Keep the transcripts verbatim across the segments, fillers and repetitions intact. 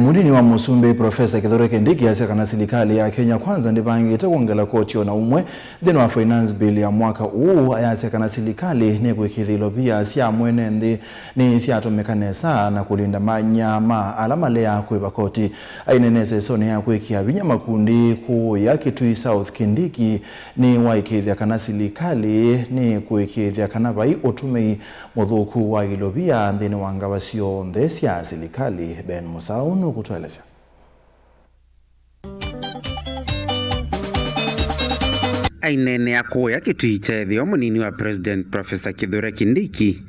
Mũnini wa mũsumbĩ, Profesa Kithure Kindiki, asya kana silikalĩ ya Kenya Kwanza ndĩvangĩte kwongela koti o na ũmwe nthĩnĩ wa Finance Bill ya mwaka ũũ. Ayasya kana silikalĩ nĩkwĩkĩĩthya ilovia sya mwene nthĩ nĩsyatũmĩka nesa na kũlinda manya ma ala maleaa kũĩva koti. Aineena ĩsesonĩ ya kwĩkĩa vinya makundi kũũya Kitui South, Kindiki nĩwaĩkĩĩthya kana silikalĩ nĩkũĩkĩĩthya kana vai ũtũmĩi mũthũku wa ilovia nthĩnĩ wa ngava syonthe sya silikalĩ. Ben Musau nũkũtũelesya. Aineenea kũũya Kitui kya ĩtheo, mũnini wa President Professor Kithure Kindiki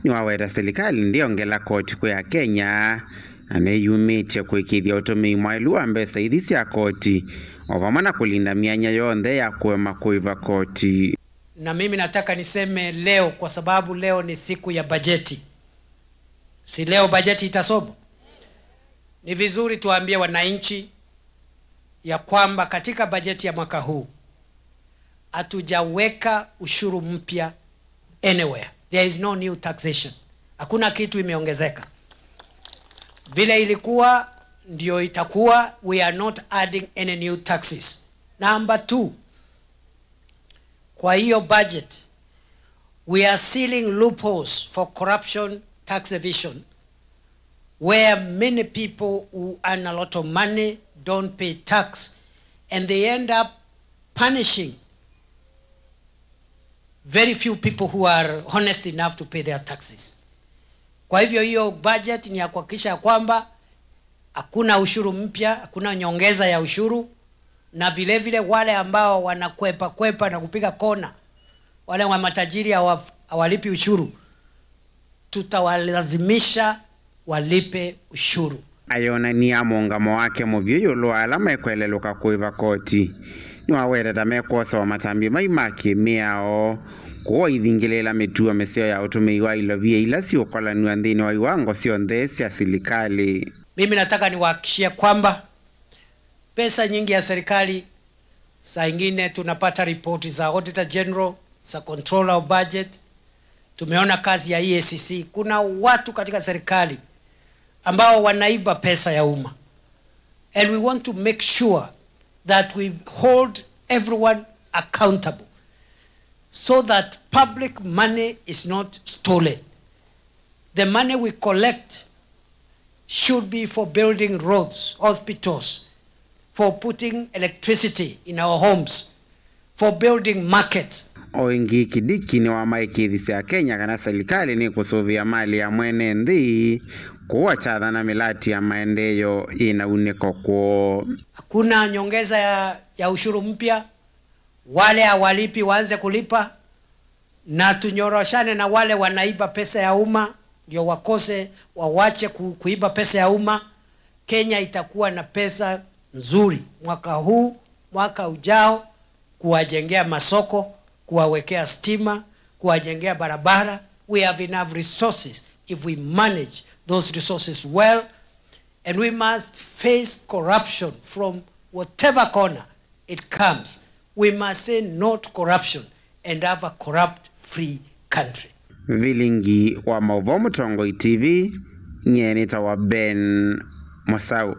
nĩwaweta silikalĩ ndĩongela koti kwĩ Akenya, na nĩyumĩtye kũĩkĩĩthya ũtũmĩi mwaĩlu wa mbesa ithi sya koti, o vamwe na kũlinda myanya yonthe ya kũema kũĩva koti. Na mimi nataka niseme leo, kwa sababu leo ni siku ya bajeti. Si leo bajeti itasomwa? Ni vizuri tuambie wananchi ya kwamba katika bajeti ya mwaka huu hatujaweka ushuru mpya anywhere. There is no new taxation. Hakuna kitu imeongezeka. Vile ilikuwa ndio itakuwa, we are not adding any new taxes. Number two, kwa hiyo budget, we are sealing loopholes for corruption, tax evasion, where many people who earn a lot of money don't pay tax, and they end up punishing very few people who are honest enough to pay their taxes. Kwa hivyo, hiyo budget ni ya kuhakikisha kwamba hakuna ushuru mpya, hakuna nyongeza ya ushuru, na vile vile wale ambao wanakwepa kwepa na kupiga kona, wale wa matajiri hawa-, hawalipi ushuru, tutawalazimisha walipe ushuru. Ayonania mũũngamo wake mũvyũ ĩũlũ wa ala mekwelelũka kũĩva koti. Nĩwaweta ta mekwosewa matambya mai ma kĩmĩao, kũu aithingĩlĩĩla mĩtuo mĩseo ya ũtũmĩi wa ilovia ila siũkolanw'a nthĩnĩ wa iwango syonthe sya silikalĩ. Mimi nataka niwahakikishie kwamba pesa nyingi ya serikali, saa ingine tunapata ripoti za Auditor General, za Controller of Budget. Tumeona kazi ya E A C C. Kuna watu katika serikali ambao wanaiba pesa ya umma. And we want to make sure that we hold everyone accountable so that public money is not stolen. The money we collect should be for building roads, hospitals, for putting electricity in our homes, for building markets. O ĩngĩ, Kindiki nĩwamaĩkĩĩthisye Akenya kana silikalĩ nĩkũsũvĩa malĩ ya mwene nthĩ, kũu akyathana mĩlati ya maendeeo yĩna unĩko kwoo. Hakuna nyongeza ya, ya ushuru mpya. Wale hawalipi waanze kulipa, na tunyoroshane na wale wanaiba pesa ya umma, ndio wakose, wawache ku-, kuiba pesa ya umma. Kenya itakuwa na pesa nzuri mwaka huu, mwaka ujao, kuwajengea masoko, kuwawekea stima, kuwajengea barabara. We have enough resources if we manage those resources well, and we must face corruption from whatever corner it comes. We must say no to corruption and have a corrupt-free country. Vilingi wa maũvoo, Mũtongoi T V, nyie nĩtawa Ben Mũsaũ.